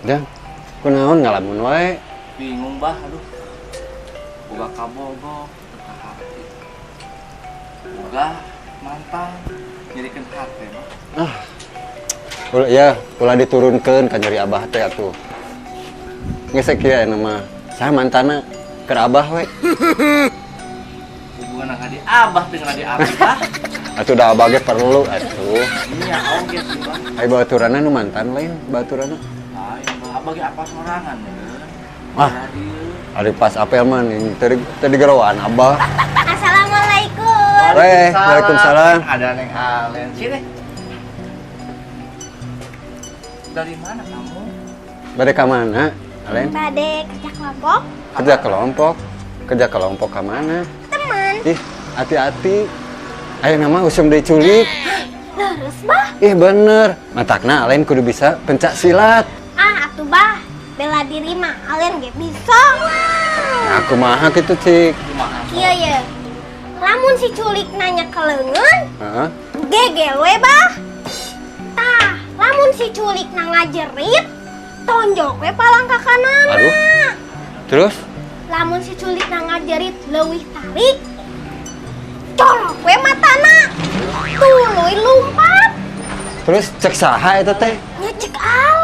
Jang, kunaon ngalamun wae? Bingung, Bah, aduh. Boga kabogoh, teu kaharti. Boga mantan, nyerikeun hate, Bah. Ah. Ulah ya, ulah diturunkeun ka nyeri Abah teh atuh. Geus kieu aya mah. Saha mantana? Keur Abah we. Hubungan di Abah dengan di Abah, Bah. Atuh da Abah ge perlu atuh. Iya, oge sih, Bah. Ai baturanna nu mantan lain baturanna. Lain, Bah. Abah ge apa sorangan, ya. Ah. Ari pas apel mah nih teu digeroan Abah. Assalamualaikum. Weh, waalaikumsalam. Ada Neng Alen. Sini. Dari mana kamu? Bade ka mana? Alen? Bade kerja kelompok. Kerja kelompok. Kerja kelompok ka mana? Teman. Ih, hati-hati. Ayo nama usum diculik. Leres, Bah. Ih, bener. Matakna Alen kudu bisa pencak silat. Ah, atuh, Bah. Bela diri mah Alen ge bisa. Nah, kumaha kitu, Cik? Kumaha? Kieu ye. Lamun si culik nanya ke leungeun, Heeh. gegel we, Bah. Tah, lamun si culik na ngajerit, tonjok we palangkakanana. Aduh. Terus? Lamun si culik na ngajerit leuwih tarik, colok we matana. Tuluy lumpat. Terus cek saha eta teh? Nya cek Alen.